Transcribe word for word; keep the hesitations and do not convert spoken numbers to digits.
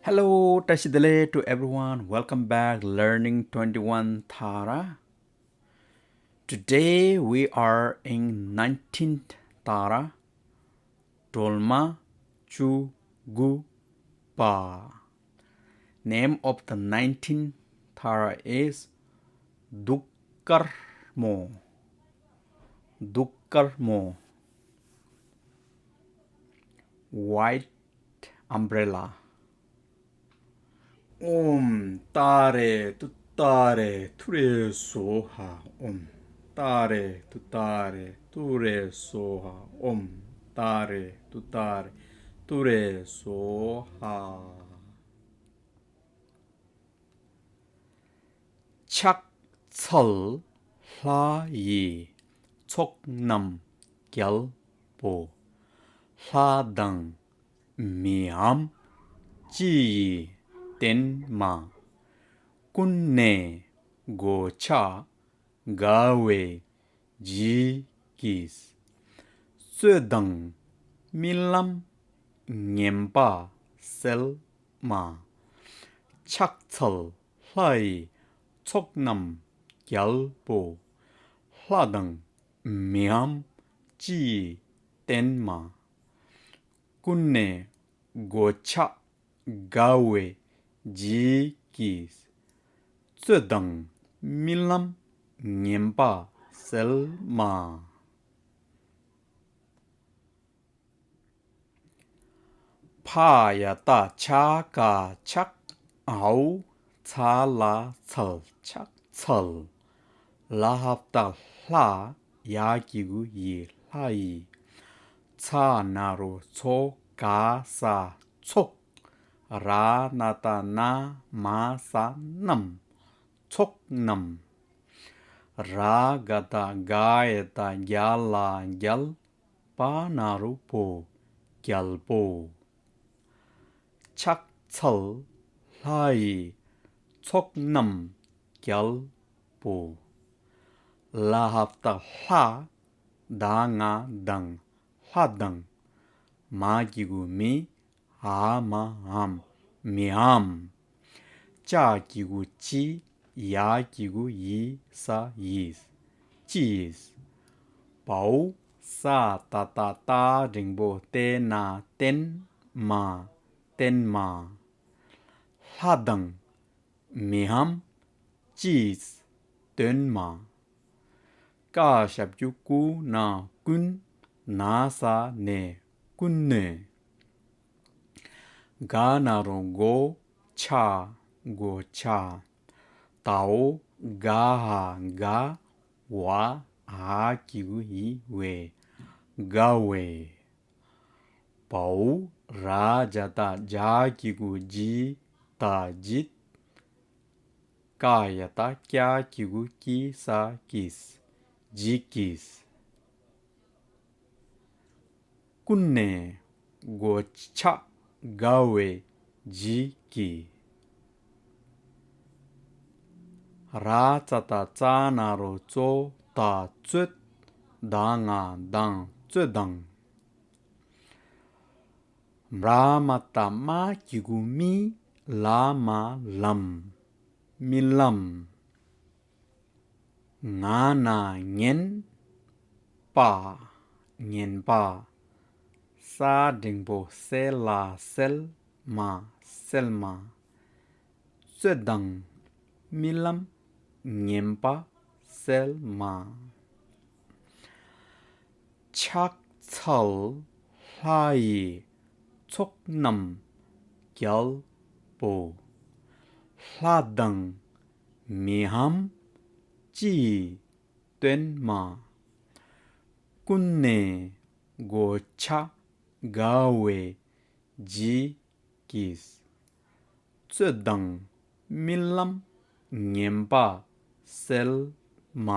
Hello, བཀྲ་ཤིས་བདེ་ལེགས། To everyone, welcome back, learning twenty-one Thara. Today we are in nineteenth Thara, སྒྲོལ་མ་བཅུ་དགུ་པ། Name of the nineteenth Thara is གདུགས་དཀར་མོ། གདུགས་དཀར་མོ། White umbrella. ཨོཾ་ཏཱ་རེ་ཏུཏྟཱ་རེ་ཐུ་རེ་སྭཱ་ཧཱ། ཨོཾ་ཏཱ་རེ་ཏུཏྟཱ་རེ་ཐུ་རེ་སྭཱ་ཧཱ། ཨོཾ་ཏཱ་རེ་ཏུཏྟཱ་རེ་ཐུ་རེ་སྭཱ་ཧཱ། ཕྱག་འཚལ་ལྷ་ཡི་ཚོགས་རྣམས་རྒྱལ་པོ། ལྷ་དང་མིའམ་ཅི་ཡི་བརྟན་མ། ཀུན་ནས་གོ་ཆ་དགའ་བའི་རྗེས་ཀྱིས། སྲོད་དང་རྨི་ལམ་ངན་པ་སེལ་མ། ཕྱག་འཚལ་ལྷ་ཡི་ཚོགས་རྣམས་རྒྱལ་པོ། ལྷ་དང་མིའམ་ཅི་ཡི་བརྟན་མ། ཀུན་ནས་གོ་ཆ་དགའ་བའི་རྗེས་ཀྱིས། སྲོད་དང་རྨི་ལམ་ངན་པ་སེལ་མ། ཕ་ཡ་བཏགས་ཕྱ་ག་ཕྱག་ཨའོ་ཚ་ལ་འཚལ་ཕྱག་འཚལ། ལ་ཧ་བཏགས་ལྷ། ཡ་གི་གུ་ཡི་ལྷ་ཡི། ཚ་ན་རོ་ཚོ་ག་ས་ཚོགས། ར་ན་བཏགས་རྣ། མ་ས་རྣམས། ཚོགས་རྣམས། ར་ག་བཏགས་རྒ་ཡ་བཏགས་རྒྱ་ལ་རྒྱལ། པ་ན་རོ་པོ། རྒྱལ་པོ། ཕྱག་འཚལ་ལྷ་ཡི་ཚོགས་རྣམས་རྒྱལ་པོ། ལ་ཧ་བཏགས་ལྷ། ད་ང་དང་། ལྷ་དང་། མ་གི་གུ་མི། འ་མ་འམ། མིའམ། ཅ་གི་གུ་ཅི། ཡ་གི་གུ་ཡི་ས་ཡིས། ཅི་ཡིས། བའོ་ས་ཏ་བཏགས་སྟ་འགྲེང་བུ་སྟེ་ན་བརྟན་མ། བརྟན་མ། ལྷ་དང་མིའམ་ཅི་ཡིས་བརྟན་མ། ཀ་ཞབས་ཀྱུ་ཀུ་ན་ཀུན། ན་ས་ནས་ཀུན་ནས། ག་ན་རོ་གོ་ཆ། གོ་ཆ། དའོ་ག་ཧ་དགའ། འ་གི་གུ་འི་བའི། དགའ་བའི། བའོ་ར་ཇ་བཏགས་རྒྱ་གི་གུ་རྗི། ད་རྗིད། ཀ་ཡ་བཏགས་ཀྱ་གི་གུ་ཀྱི་ས་ཀྱིས། རྗེས་ཀྱིས། ཀུན་ནས་གོ་ཆ་དགའ་བའི་རྗེས་ཀྱིས། ར་ཙ་བཏགས་རྩ་ན་རོ་རྩོ། ད་རྩོད། ད་ང་དང་། རྩོད་དང་། ར་མ་བཏགས་རྨ་གི་གུ་རྨི། ལ་མ་ལམ། རྨི་ལམ། ང་ན་ངན་པ། ངན་པ། ས་འགྲེང་བུ་སེ་ལ་སེལ་མ། སེལ་མ། སྲོད་དང་རྨི་ལམ་ངན་པ་སེལ་མ། ཕྱག་འཚལ་ལྷ་ཡི་ཚོགས་རྣམས་རྒྱལ་པོ། ལྷ་དང་མིའམ་ཅི་ཡིས་བརྟན་མ། ཀུན་ནས་གོ་ཆ་དགའ་བའི་རྗེས་ཀྱིས། སྲོད་དང་རྨི་ལམ་ངན་པ་སེལ་མ།